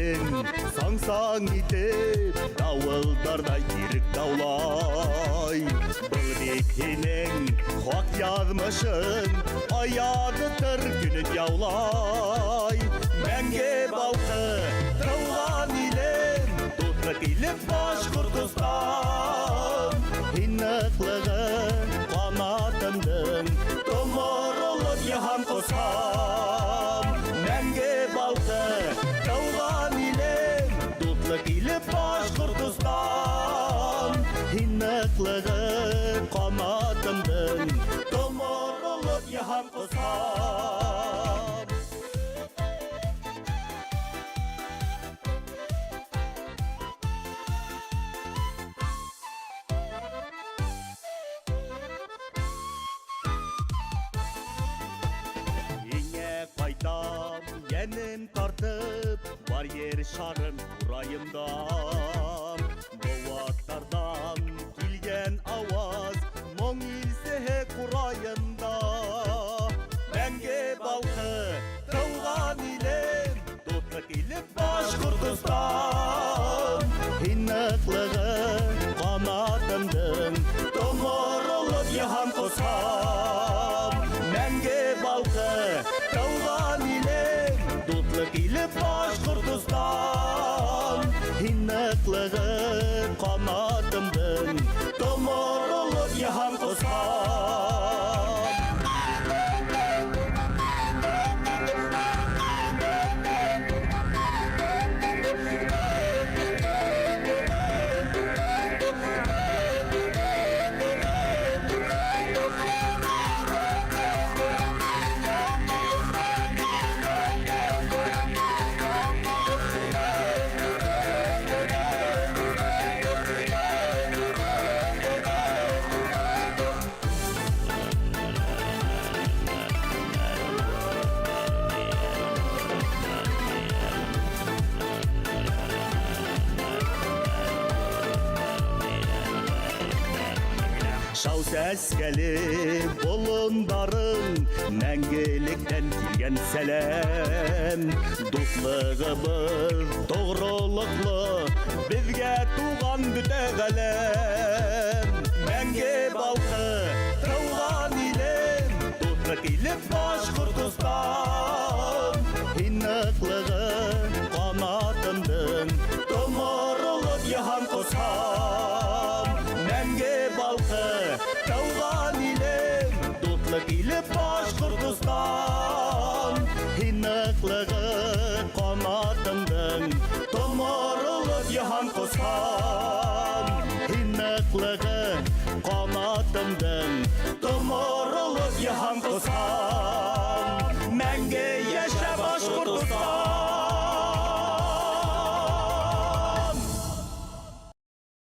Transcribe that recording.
Һинең саң-саң итеп дауылдарҙа ирек даулай. Был бит һинең хаҡ яҙмышың, аяҙытыр көнөн яулай. Мәңге балҡы тыуған илем, дуҫлыҡ иле Башҡортостан. Һин ныҡлығы ҡанатымдың, томоролоп йыһан ҡосам. Мәңге балҡы тыуған илем, дуҫлыҡ иле Башҡортостан. Һин ныҡлығы ҡанатымдың, томоролоп йыһан ҡосам. Һиңә ҡайтам, йәнем тартып, бар ер шарын ҡурайымда. Быуаттарҙан килгән ауаз, моң илсеһе ҡурайында. Мәңге балҡы тыуған илем, дуҫлыҡ иле Башҡортостан. Һин ныҡлығы ҡанатымдың, томоролоп йыһан ҡосам. Мәңге балҡы тыуған илем, дуҫлыҡ иле Башҡортостан. Һин ныҡлығы ҡанатымдың, томоролоп йыһан ҡосам. Шау сәскәле болондарың, мәңгелектән килгән сәләм. Дуҫлығыбыҙ тоғролоҡло, беҙгә туған бөтә ғаләм. Мәңге балҡы тыуған илем, дуҫлыҡ иле Башҡортостан. Һин ныҡлығы ҡанатымдың, томоролоп йыһан ҡосам. Мәңге балҡы тыуған илем, дуҫлыҡ иле Башҡортостан.